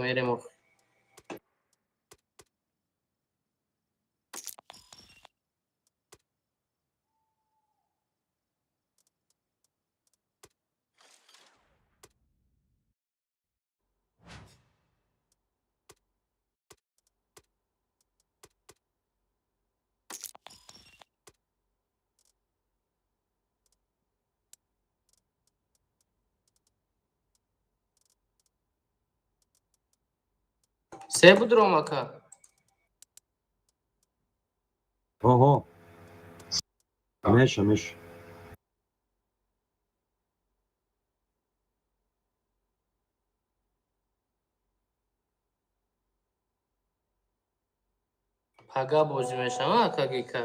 Мерем охи. Се будром, ака? Оҳо, меша, меша. Пага бозӣ мешава, ака Гика?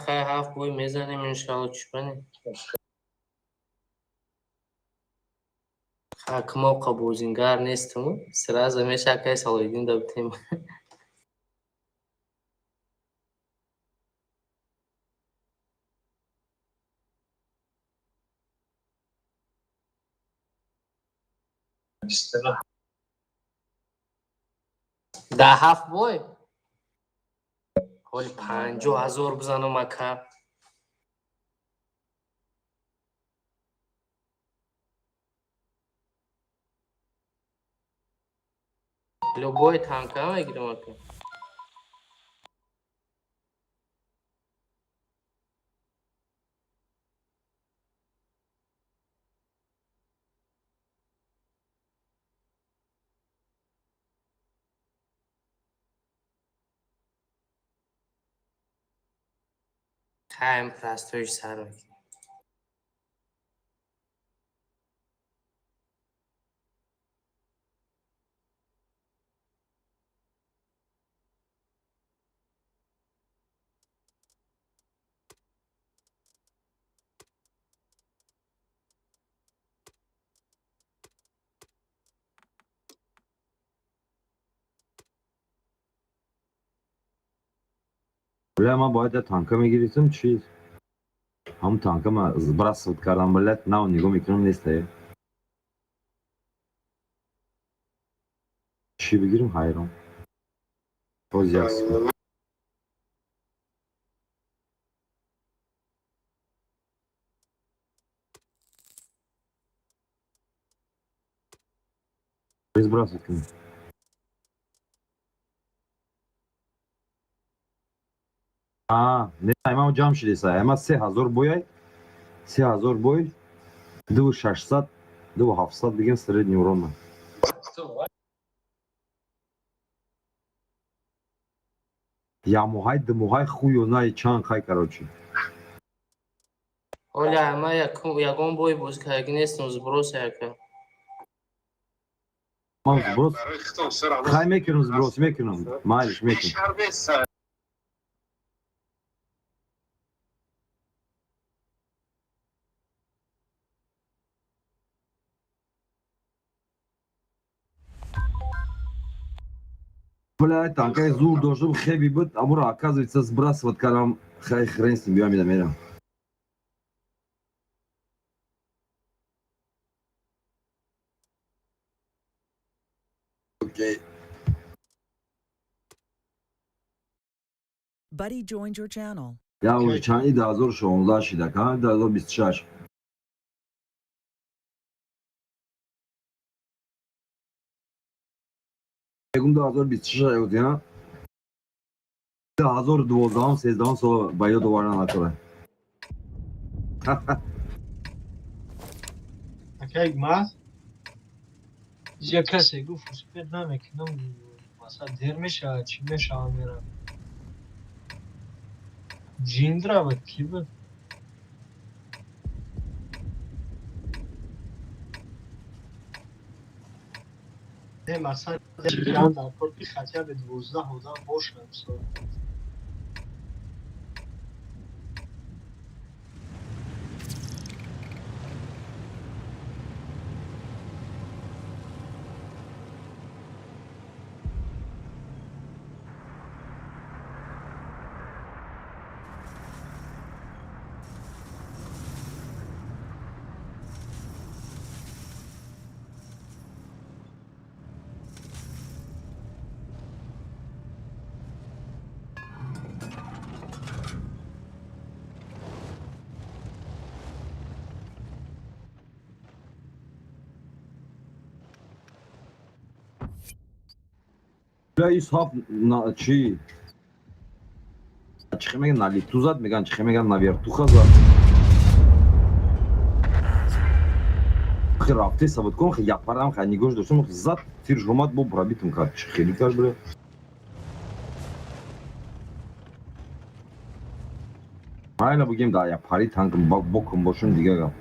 Хай, ҳафт бой мезанем, иншалло, чӣ бани. Ҳакмоқа бозингар нестам, сразу меша, акай Салоҳиддин да бутем. Да ҳафт бой ҳоли 50 000 бизанам, ака. Любой танка мегирам, ака. Хайм, простой сар мекунем. Бля, ман бояд я танка мегирифтам, чи ҳамун танка ма сбрасывать кардам, блядь, нав нигоҳ мекунам, нестае. Чӣ бигирим, ҳайрон. Боз як секунд. Сбрасывать кунем. А, не, ма ҷамъ шидеса. Ама 3000 бояй, 3000 бой, дуву шашсад, дуву ҳафтсад бигем, средний урон ма. Як моҳай, 2 моҳай, хую най чанд хай, короче. Оля, ма ягон бой бозӣ кардаги нестам, сброс, ака. Ман сброс хай мекунам, сброс мекунам, майлиш, мекунам. Бля, танкаи зур доштам, хеби буд, амуро, оказывается, сбрасывать кардам. Хай, хрен с ним, биём, мерам. Окей. Buddy joined your channel. Я уже чанд и 2016 шида, ка 2026. Мегум, 2026 ягут, я 2012, 13 сол ба ёд овардан накора. Акай маз я касе гуфт, успеть намекунам, масалан, дер мешавад, чӣ мешавад, мерам. Ҷиндра буд, кӣ буд? Не, масалан, дар кор ки хотя бы 12 одам бошад, мисол. Бля, исҳоқ на чи? Чихе меган, на лету зад, меган, чихе меган, на вертуха зад. Хе рафте сабот кон, хе япарам, хе нигош доштам, хе зад, тир омад, бо пробитым кард. Чи хели кард, бля? Майла бугем да япари танкм бокум бошум дига гап.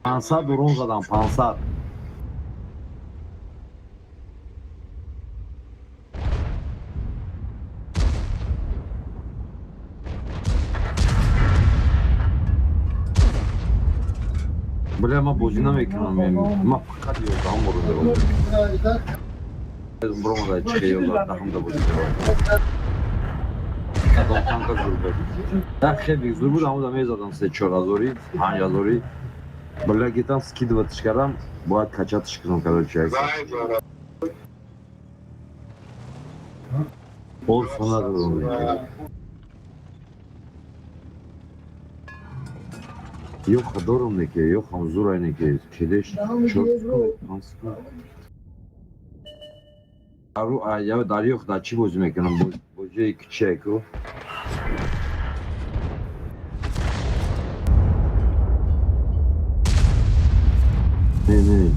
500 урон задам, 500. Бля, ма бозӣ намекунам, ма фақат 11 бор меравам. Бромада чихе 11 да бозӣ меравам. Кадом танка зур буд? Так хеле зур буд, амуда мезадам 3-4 ҳазори, 5 ҳазори. Бля, гитам скидывать кардам, бояд качатиш кунам, короче. Орсон надорам. Ёха дорам неке, ёхам зурай неке, кедеш чор панс. Ару а я дар ёх дар чӣ бозӣ мекунам? Бозӣ Ҷои кичаку. Не, не.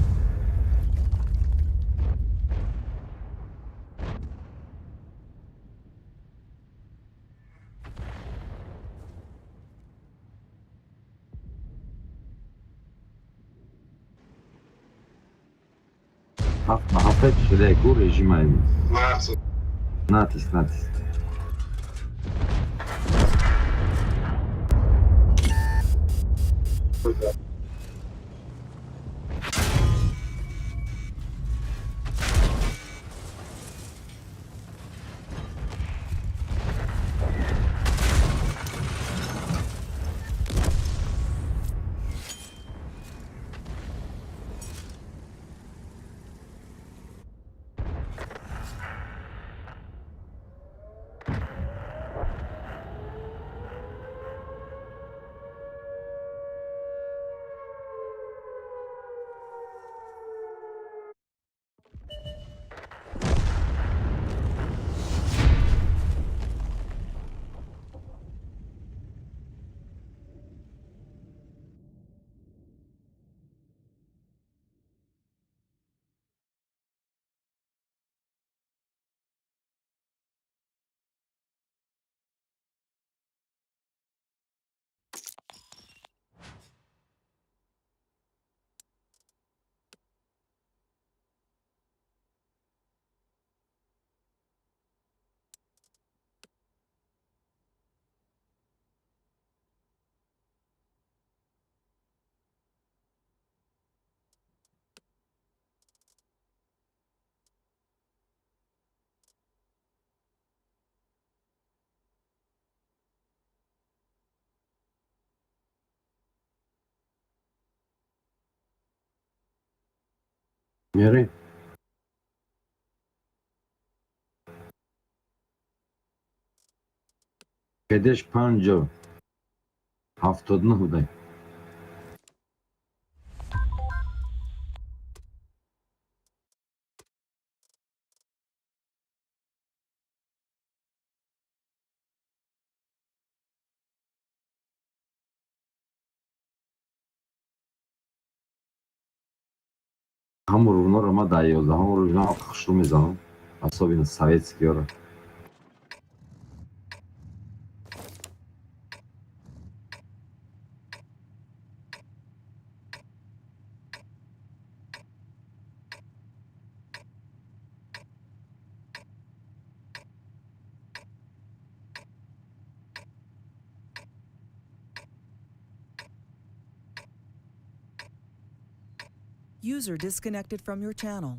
Ҳафт ба ҳафта шудаку режимаи. Натиск, натиск. Мерем. Кедеш 5 79 будай. Ҳамон рувноро ман дар 11-ум рӯзна хушрӯ мезанам, особенно советскиёро. User disconnected from your channel.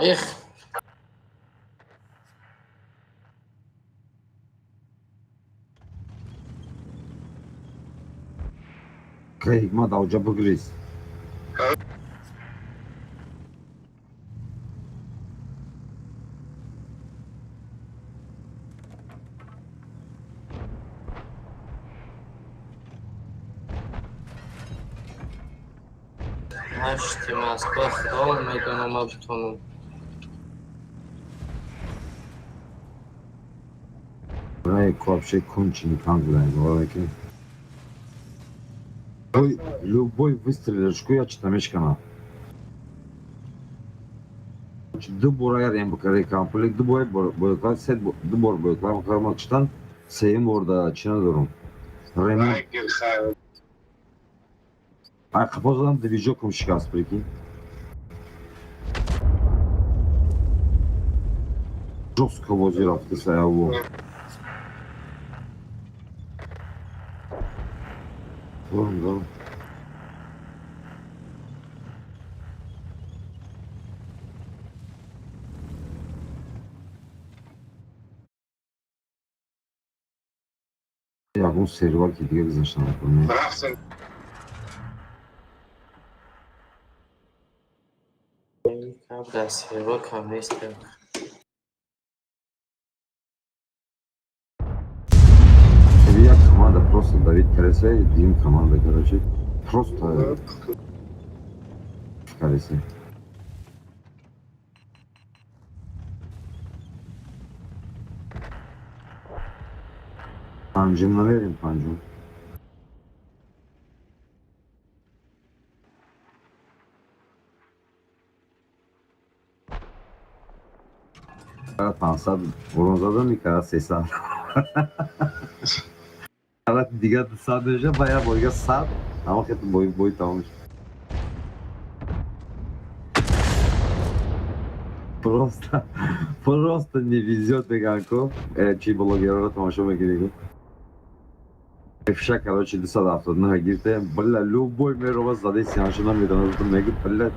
Эх. Кай ҳикмат авҷа бигриз. Ҳашти Москва, худо медонам, ма битонам. Рай вообще конченый танк будай, бовар мекунӣ? Любой выстрелишку я чита мешкана. Ду бора я рем букаре кампулик, ду бор бояклар, се ду бор бояклар букарма читан, сеюм борда чӣ надорум. Ремонт. Ай қапо задам, движокам шикаст, прикинь. Жёстко бозӣ рафти саяво. Дорум, дорум. Ягон серваки дига гузашта накунем. Дар серва кам нестем. Як команда просто давид каресе, дим команда, короче, просто каресе. Панҷум намерем, панҷум. 500 урон задам, икара 300. Дигар 200 меша, ба як бор дига 100, ама хет бой бой тамом шуд. Просто не везет, меган ко. Чи блогерро тамошо мекунӣ? Фша, короче, 279 гирифтем. Бля, любой мерова задаи сианшо намедонад, меги, бля,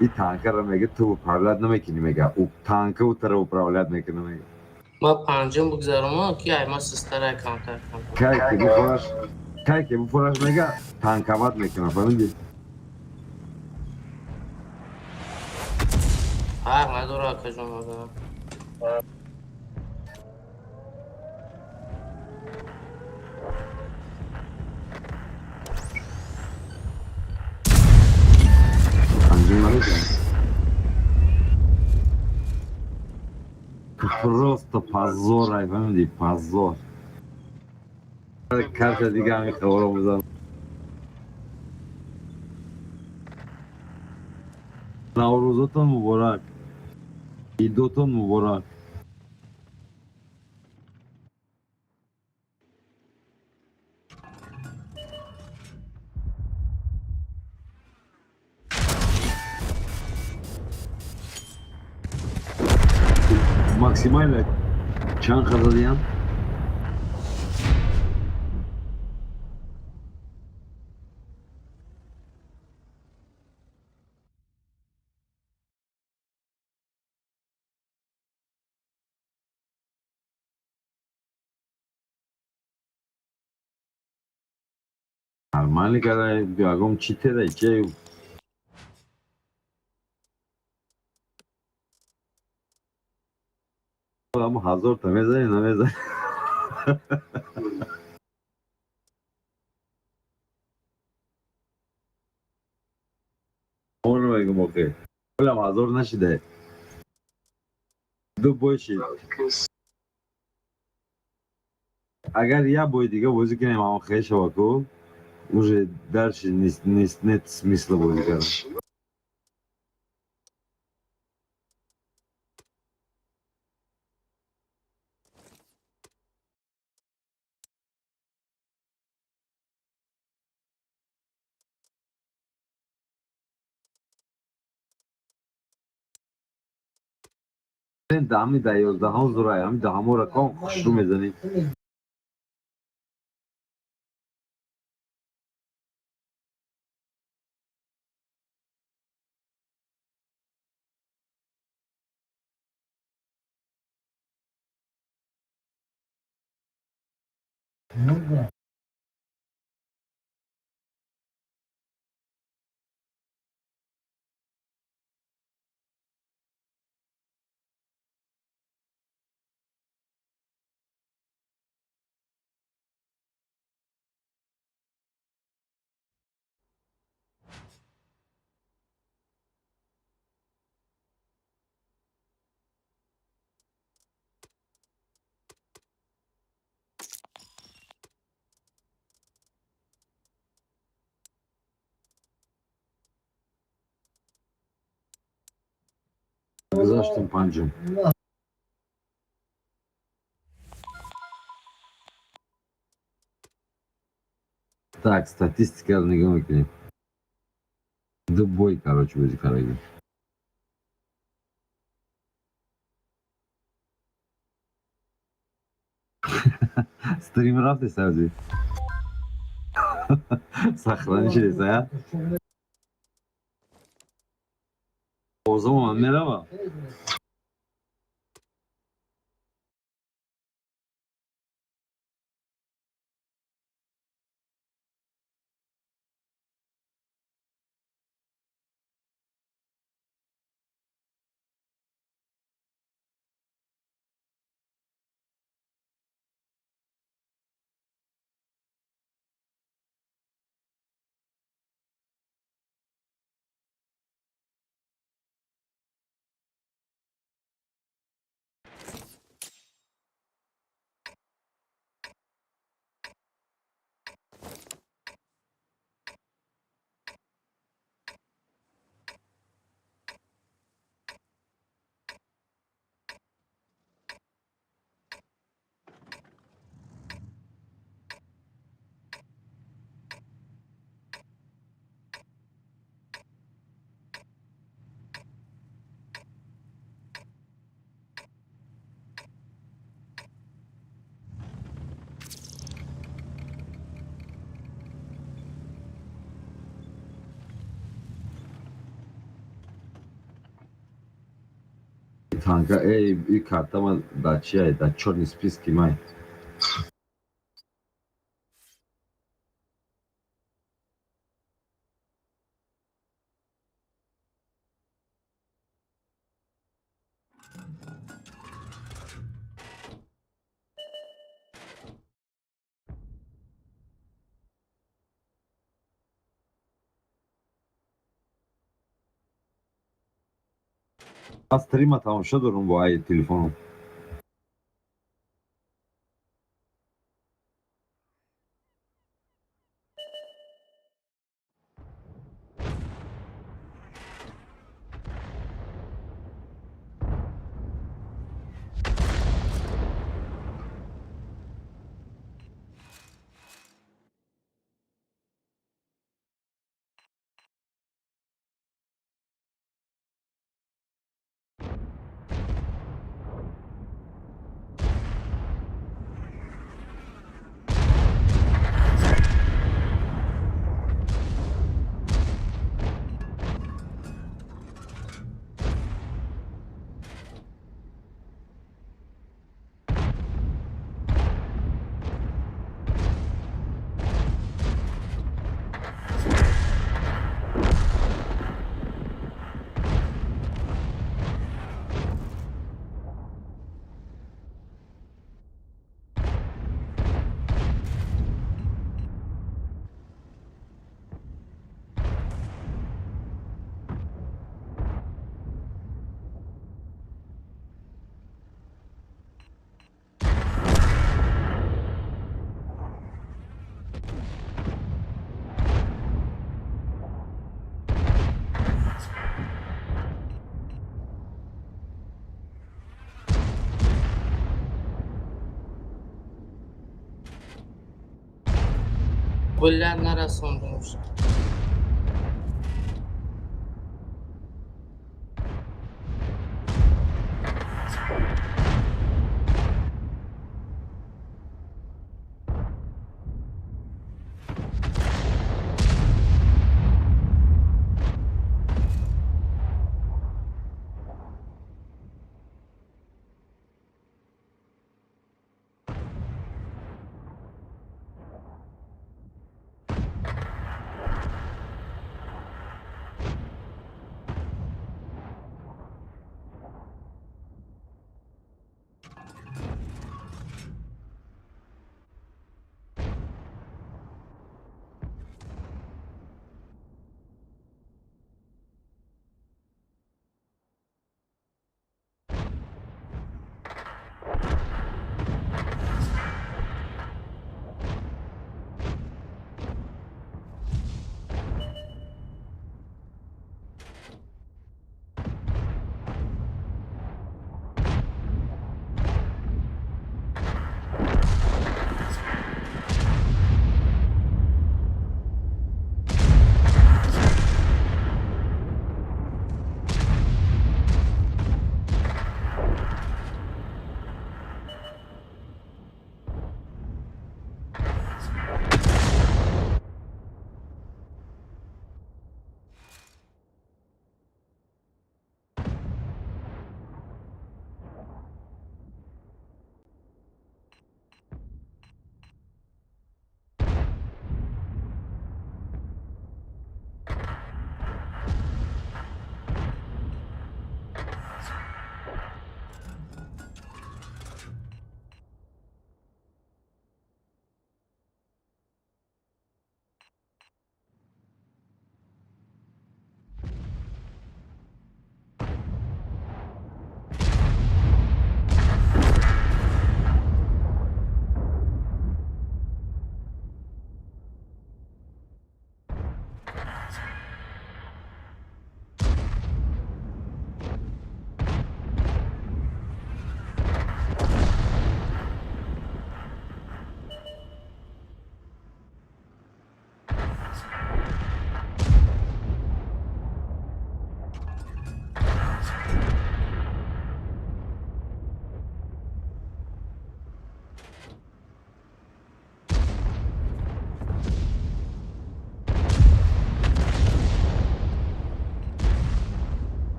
и танкара меги ту управлять намекунӣ, мега. У танка утара управлять мекунӣ, мега. Ма панҷум бигзаромо, ки ай ма систарай камтар камтар. Кай ки бифураш, кай ки бифураш, мега, танковать мекунам, фаҳмидӣ? Фарқ надора, акаҷон, ага. Панҷум намекунам. Просто позор, ай, фаҳмидӣ? Позор. Карта дига ҳамин хабарро бизан. Наврӯзотон муборак. Идотон муборак. Максимально чанд задиям? Нормально, когда ягон читера, че ҳамо ҳазорта мезанӣ, намезанӣ. Оно мегум, охе. Олам ҳазор нашида. Ду бой шид. Агар як бой дига бозӣ кунем, ҳамон хел шава ку, уже дальше нест, нет смысла бозӣ кардан. Даҳами да 11-ҳам зурай, ҳами даҳаморо кон хушрӯ мезанӣ. Ну да. Гузаштем панҷум. На. Так, статистикаро нигоҳ мекунем. Ду бой, короче, бозӣ кардагим. Стрим рафти савзи. Сохрани шудеса, я? Овозам мерава? Танка, эй, и картама да чия, да чёрный списки май. Ман стрима тамошо дорам бо ай телефоном. Бля, нарасондумш.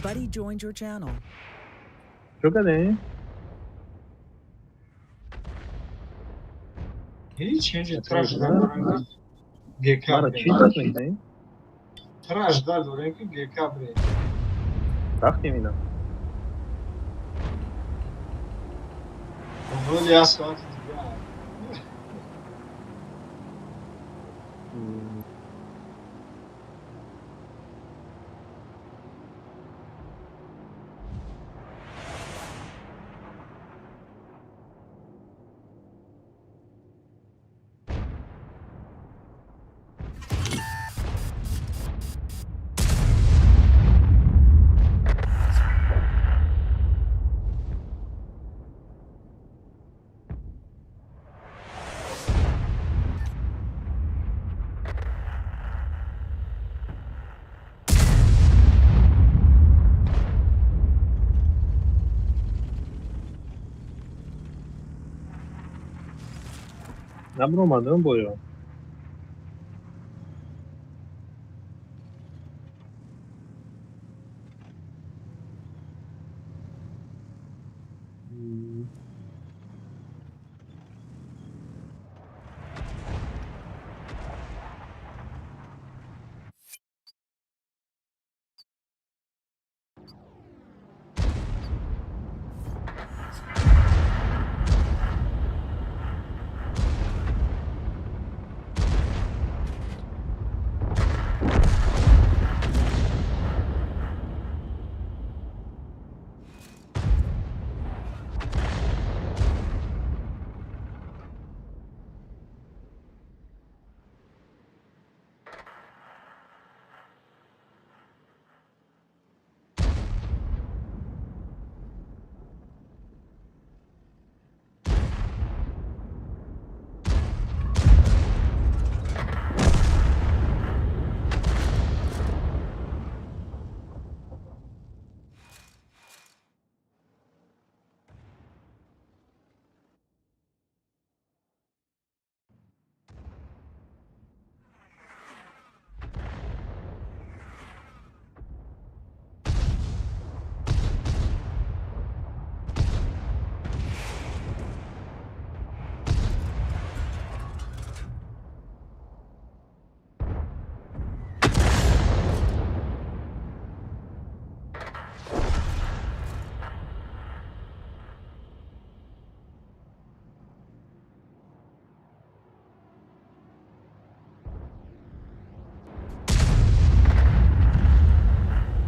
Buddy joined your channel. Чё кардем? Ҳеч, инҷа тражда дорем ки Мара ГК чӣ даст мекунем? Тражда дорем ки ГК бре. Рафтем ина. Вроде як соати дигар. Набромадам боё.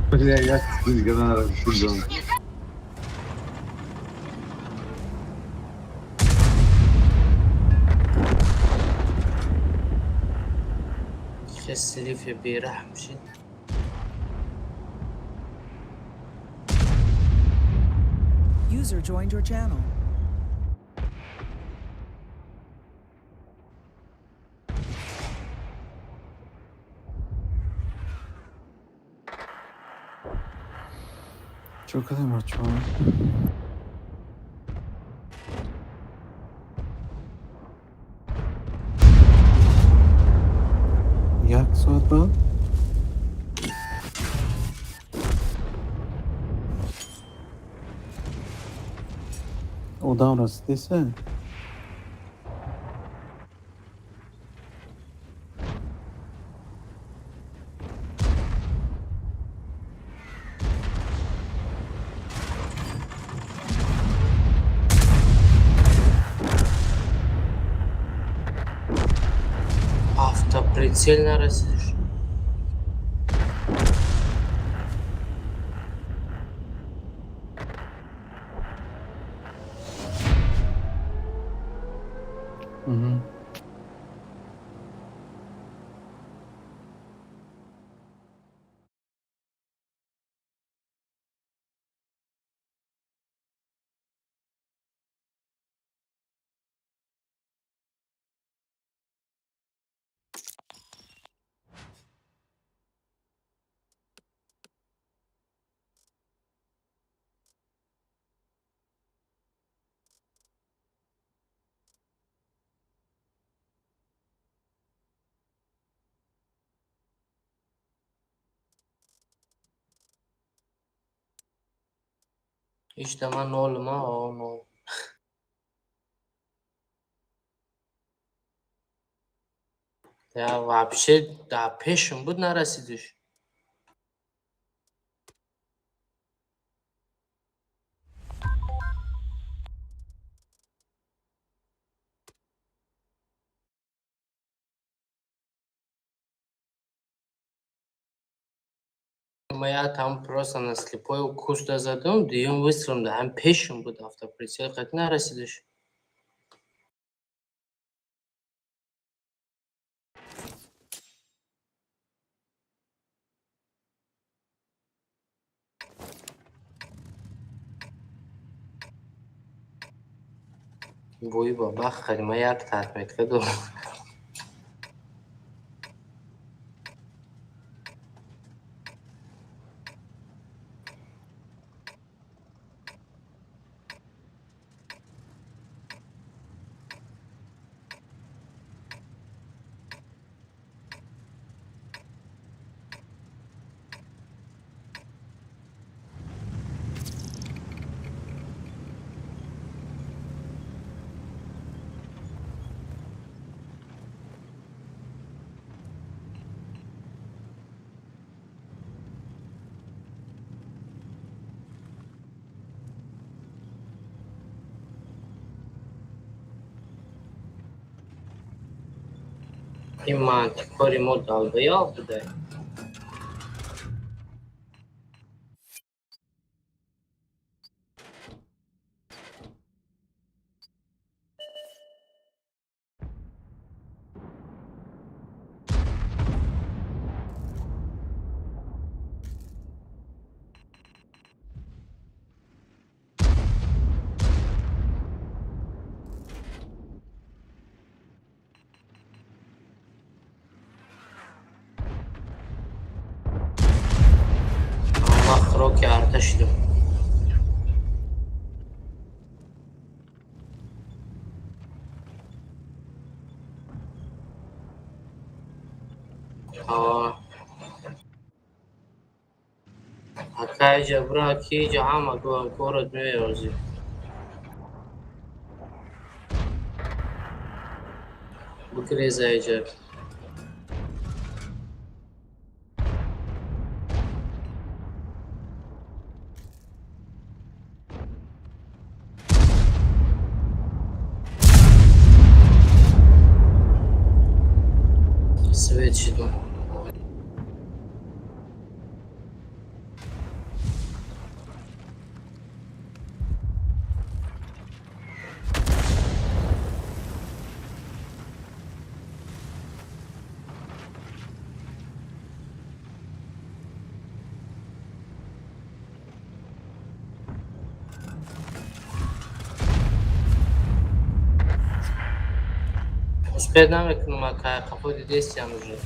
Бля, я секунду секунду. Хе слифи бераҳм шид. User joined your channel. Чё кардем, бачаҳо? Як соат баъд? Одам расидеса? Автоприцел нарасидиш. Мгм. Ишта ман нол ма, о нол. Я вообще да пешим буд нарасидиш. Я там просто на слепой укус да задум, дуюм выстрелом да ҳам пешим буд автоприцел қат нарасидиш. Бӯи бабах қадима як отметка дорам. Ин мантикори мо долбоёб буда. Ман хӯроки арта шудам. Акаи ҷабра ки ҷа ҳама город меёзӣ. Бигреза иҷа. Свет шидум. Успеть намекунам акай, қафо дидестиям уже.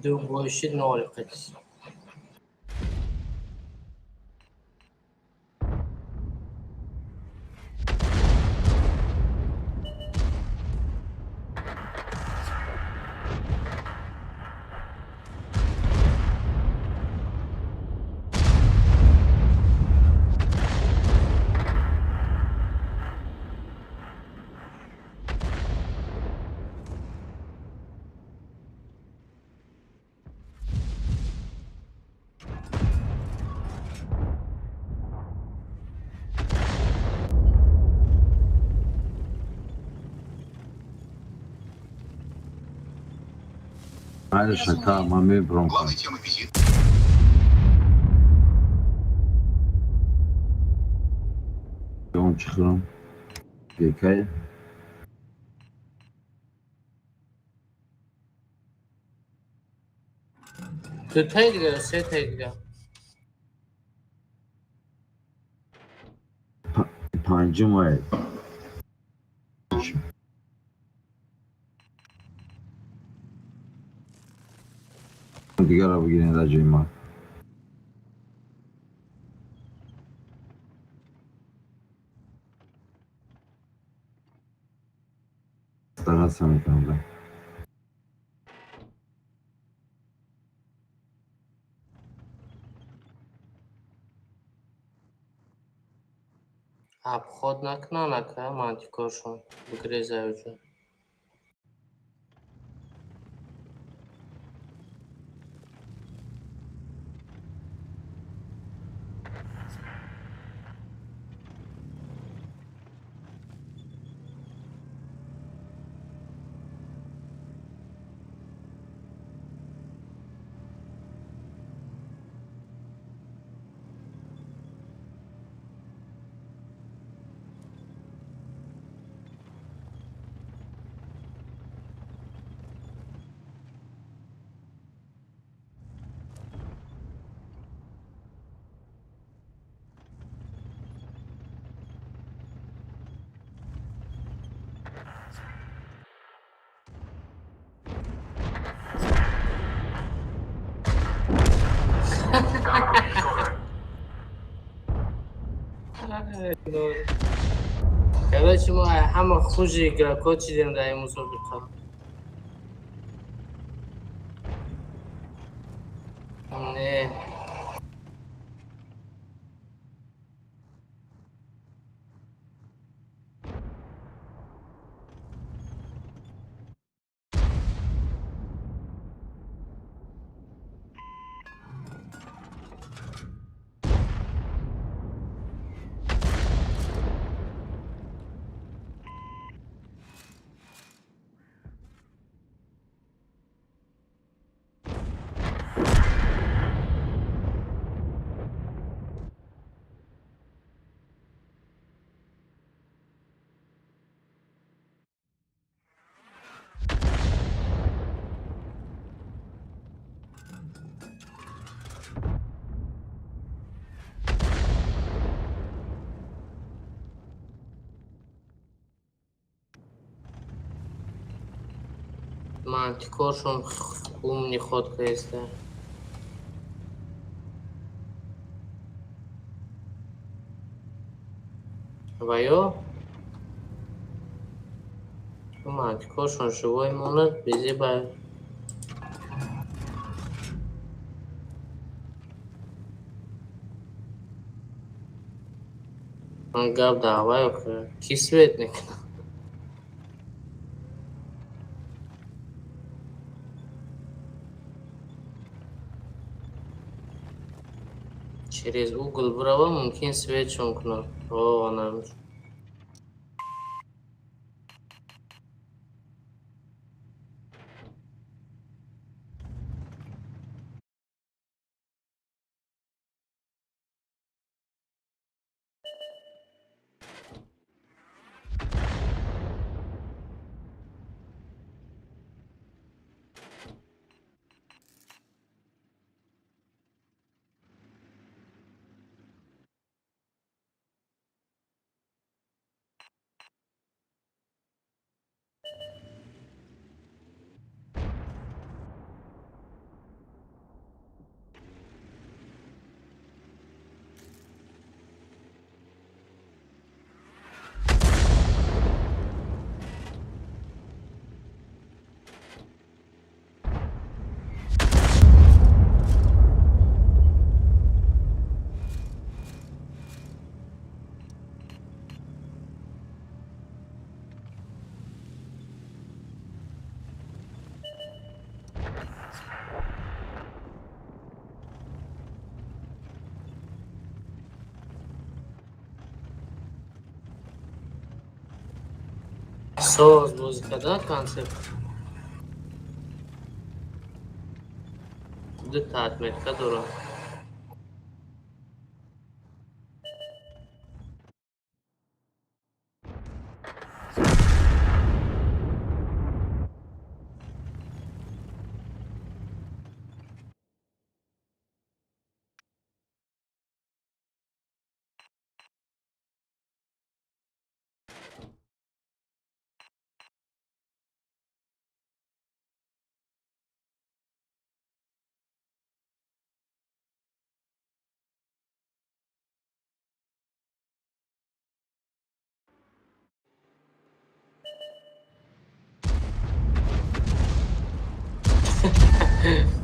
Ду бой шид ноль қадис. Майли, ша, ман мебурам. Главной темой визита Он чӣ хӯрам? Гекай? Дутаи дига, сетаи дига. Панҷум ай. Дигарро бигирен дар ҷои ман. Стараться мекунам, да. Обход накунан, ака, мантикоршон. Бигрезаюҷа. Короче, мо ҳама хужи игроко чидем дар ин мусобиқа. Не. Мантикоршон умный ход креста. Ва ё мантикоршон живой монад, бизи ба ман гап даъваё ки свет мекунад. Через угол бирава, мумкин светшон кунад. О, анам. Соз бозӣ карда концепт. Дута отметка дорам.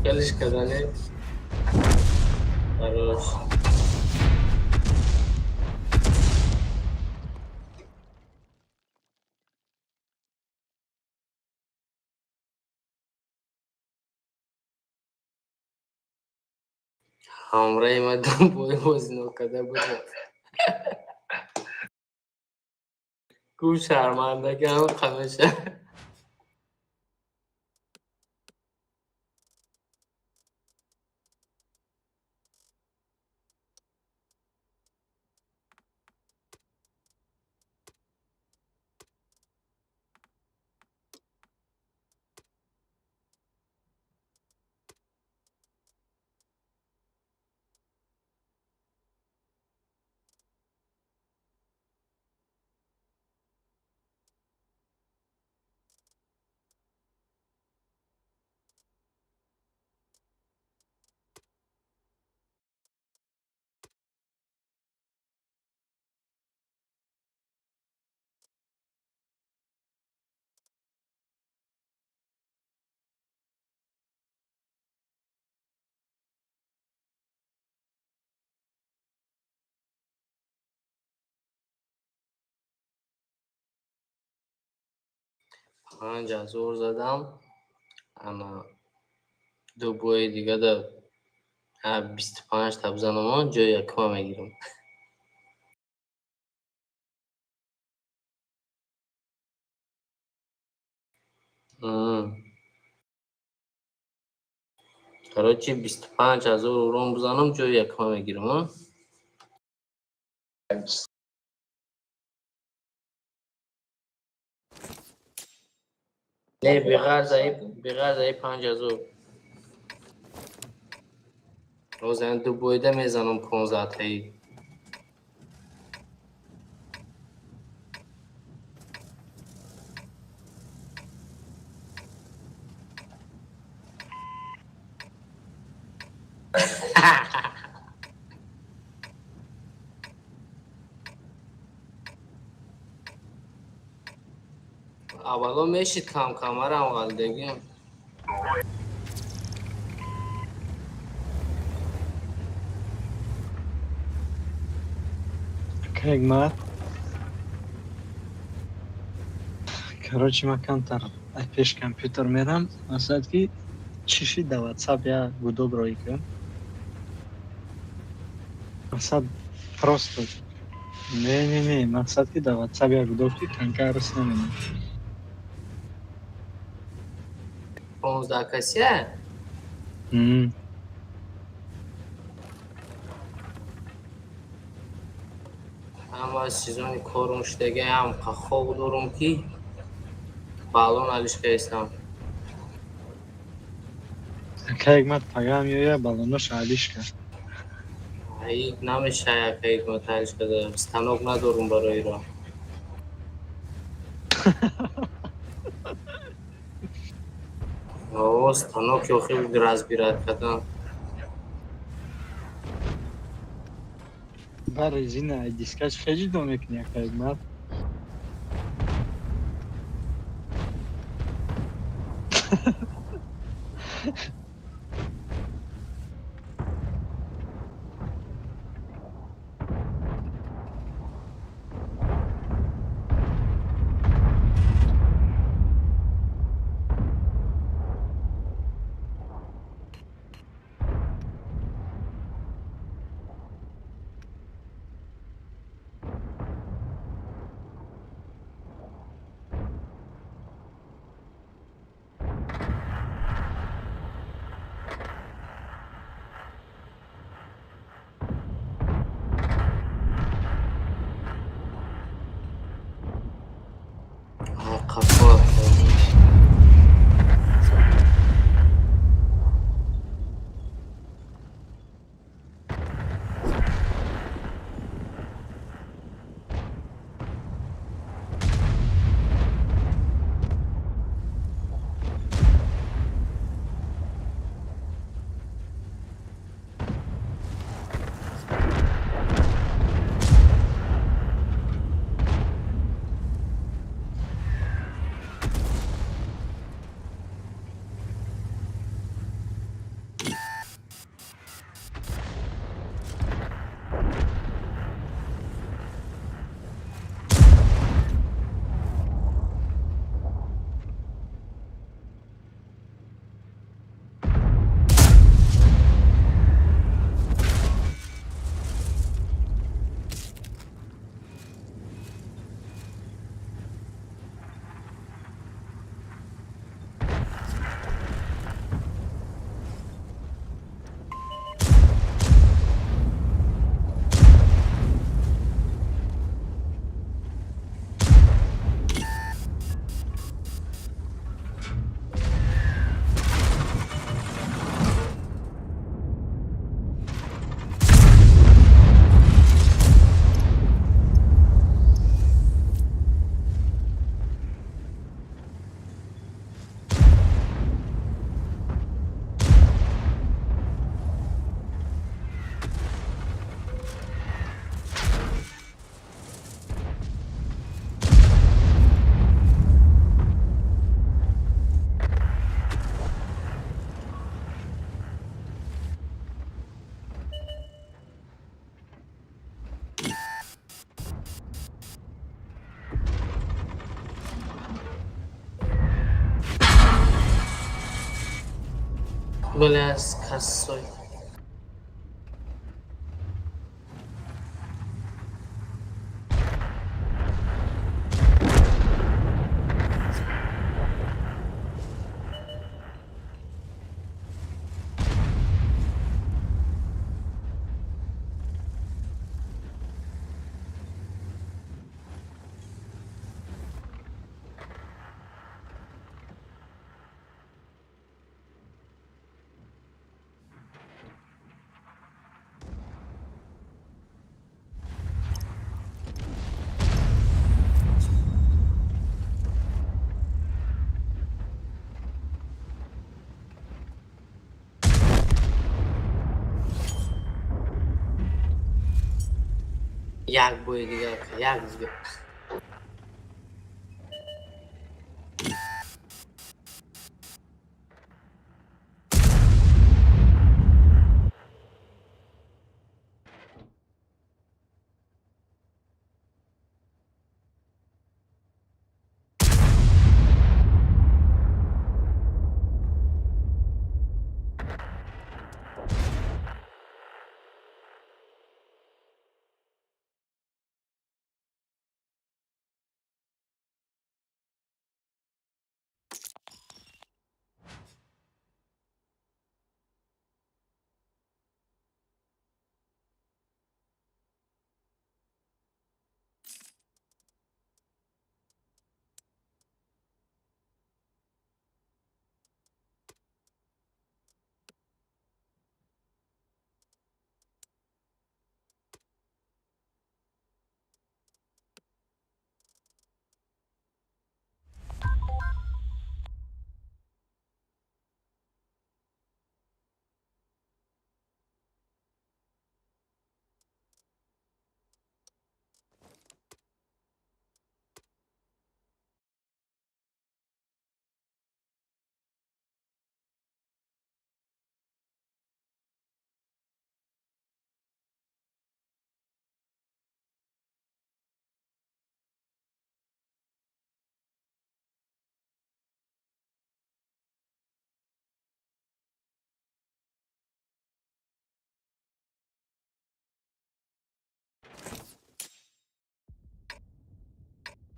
Хелиш кардане. Хорош. Ҳамраи ма бой бозино карда буд. Гуфт шармандаги ҳама қамеша. 5000 задам. Ана ду бои дига да 25 та бизанам, ҷои якума мегирам. Короче, 25 000 урон бизанам, ҷои якума мегирам, а? Не, беғарз аи 5000. Ҳозир ду боида мезанам 15-таи. Аввало мешид кам-камарам ғалдагим. Как мат? Короче, ман камтар ай пеш компютер мерам. Масалан ки чӣ шид да WhatsApp я гудок роӣ кун. Мақсад просто не, не, не, мақсад ки да WhatsApp я гудок ки танка рус наменам. 15 касия? М. Ҳама сезони корум шудаги, ҳам хоб дорум ки баллон алишка истам. Как мат пага меоя баллонош алиш кард. Ай намешая как мат алиш карда. Станок надорум барои ро. О, станок охи разбирать кардан. Ба резина ай дискаш хеле ҷудо мекунӣ, как мат. Қафо. Бля, с косой. Як бои дигар, як дигар.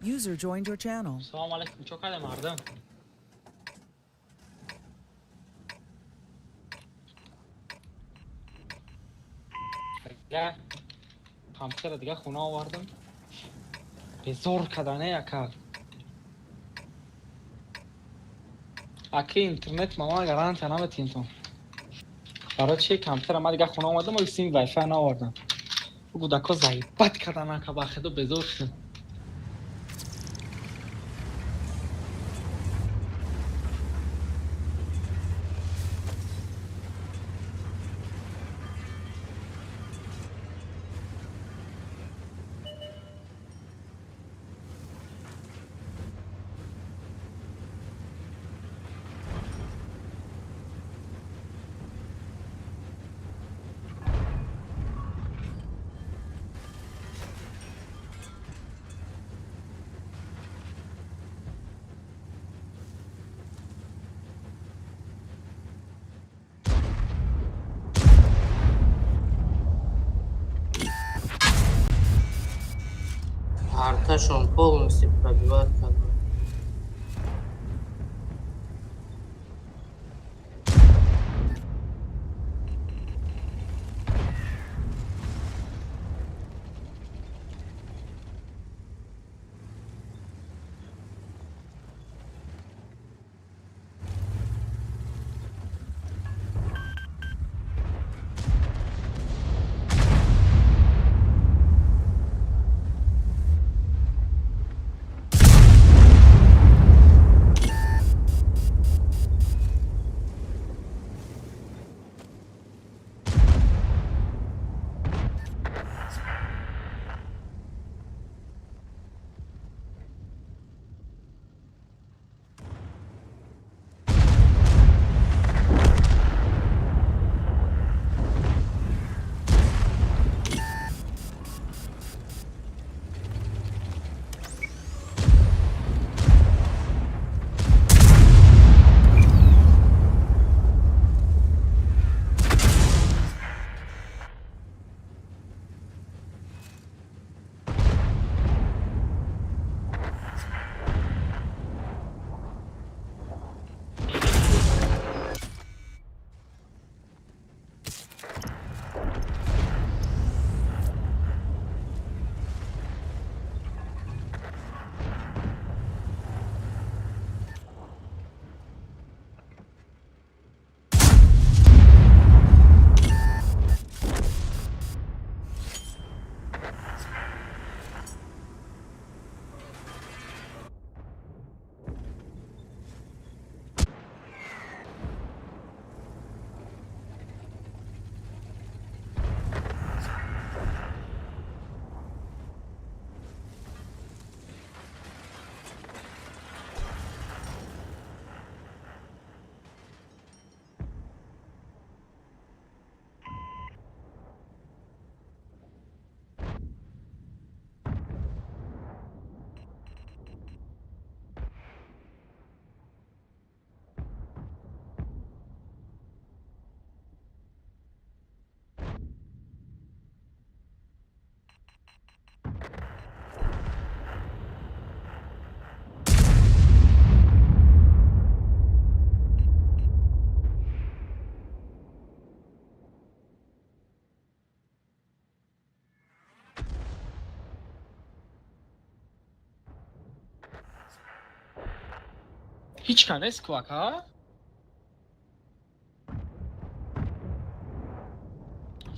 User joined your channel. Салом алейкум, чо кардем, мардум? Дига компютера дига хона овардам. Безор кардане яка. Аки интернет мама гарантия наметинтон. Барои чи компютера ма дига хона омадам, оли сим вайфай наовардам. Гудако заебать кардан, ака, ба хедо безор шудам. Арташон полностью пробивает кардан. Ҳеҷ ка нест квак, ҳа?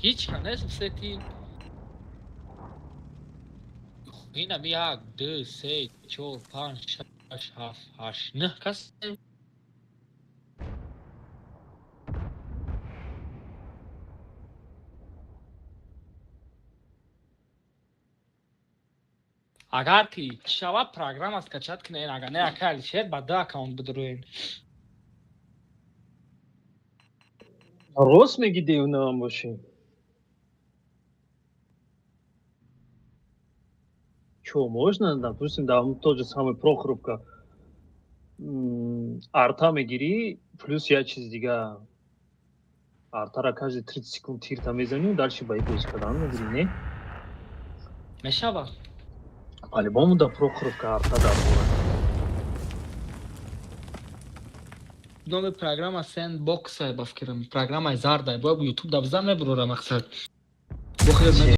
Ҳеҷ ка нест сети. Инами як, ду, се, чор, панҷ, шаш, ҳафт, ҳашт, нӯҳ кас. Агар ки шава, программа скачать кунен, агар не, ака Алишер, ба ду аккаунт бидуроен. Рост мегӣ, девонаам бошӣ. Чё, можно, допустим, да, тот же самый Прохоровка, арта мегирӣ, плюс як чиз дига. Артара каждые 30 секунд тирта мезанӣ, дальше бои бозӣ кардан мегирӣ, не? Мешава. По-любому да Прохоровка арта дар бора. Номи программа Sandbox ба фикрам. Программаи зардай. Бояд Ютуб да бизан, мебурора мақсад. Бо хеле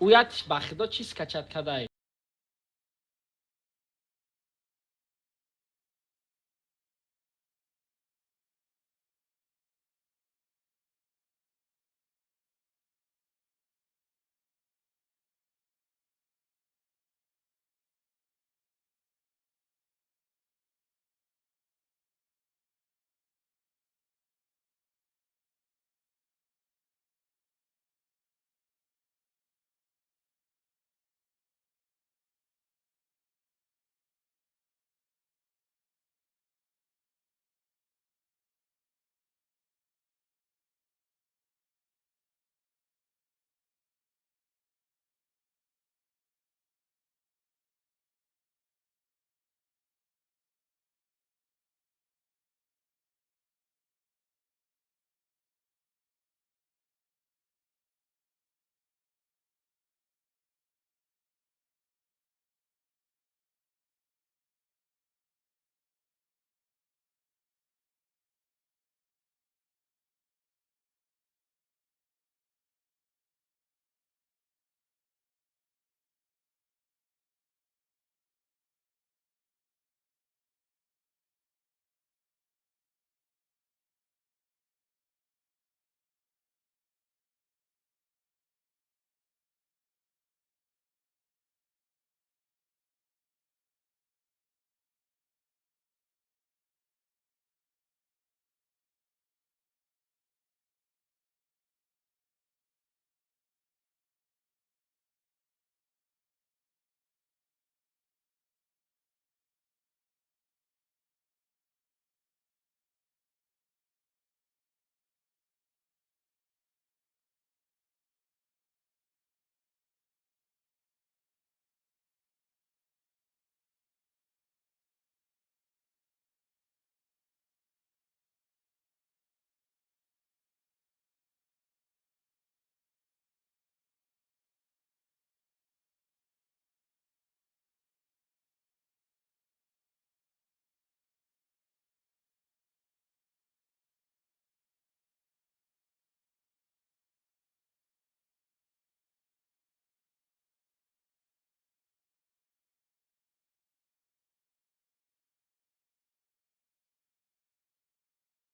Ӯ як ба худо чиз качать кадай.